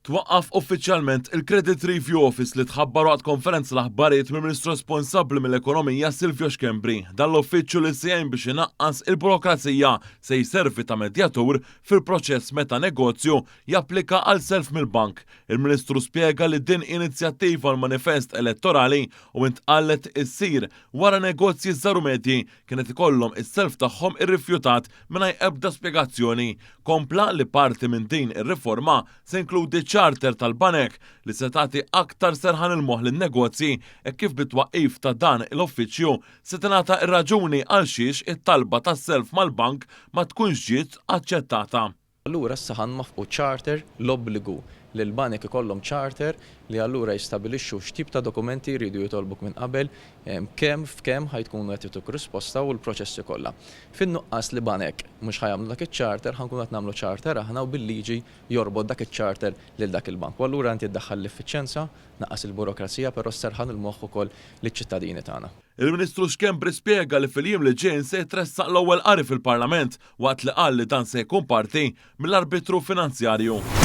Twaqqaf uffiċjalment il-Credit Review Office li tħabbar waqt konferenza l-aħbarijiet mill-Ministru responsabbli mill-Ekonomija Silvio Schembri. Dan l-uffiċċju li se jgħin biex inaqqas il-burokrazija se jservi ta' medjatur fil-proċess meta negozju japplika għal self mill-bank. Il-Ministru spjega li din inizjattiva l-manifest elettorali u intqallet issir wara negozji żgħar u medji kienet ikollhom is-self tagħhom irrifjutat mingħajr ebda spjegazzjoni. Kompla li parti minn din ir-riforma se inkludi charter tal-banek li se tagħti aktar serħan il-moħħ lin-negozji e kif bit-twaqqif ta' dan l-uffiċċju se tingħata ir-raġuni għal xiex it-talba tas-self mal-bank ma tkunx ġiet aċċettata. Allura issa ħa nwaffqu charter, l-obbligu li l-banek ikollhom charter li allura jistabilixxu x'tip ta' dokumenti jridu jitolbuk minn qabel, kemm f'kemm ħa jkunu qed jagħtuk risposta u l-proċessi kollha. Fin-nuqqas li banek mhux ħa jagħmlu dak iċ-charter, ħa nkunu qed nagħmlu charter aħna u bil-liġi jorbot dak iċ-charter lil dak il-bank. U allura inti ddaħħal l-effiċjenza, naqqas il-burokrazija, però sserħan il-moħħ ukoll liċ-ċittadini tagħna. Il-Ministru Schembri spjega li fil-jiem li ġejjin se jitressaq l-ewwel qari fil-Parlament waqt li qal li dan se jkun parti mill-arbitru finanzjarju.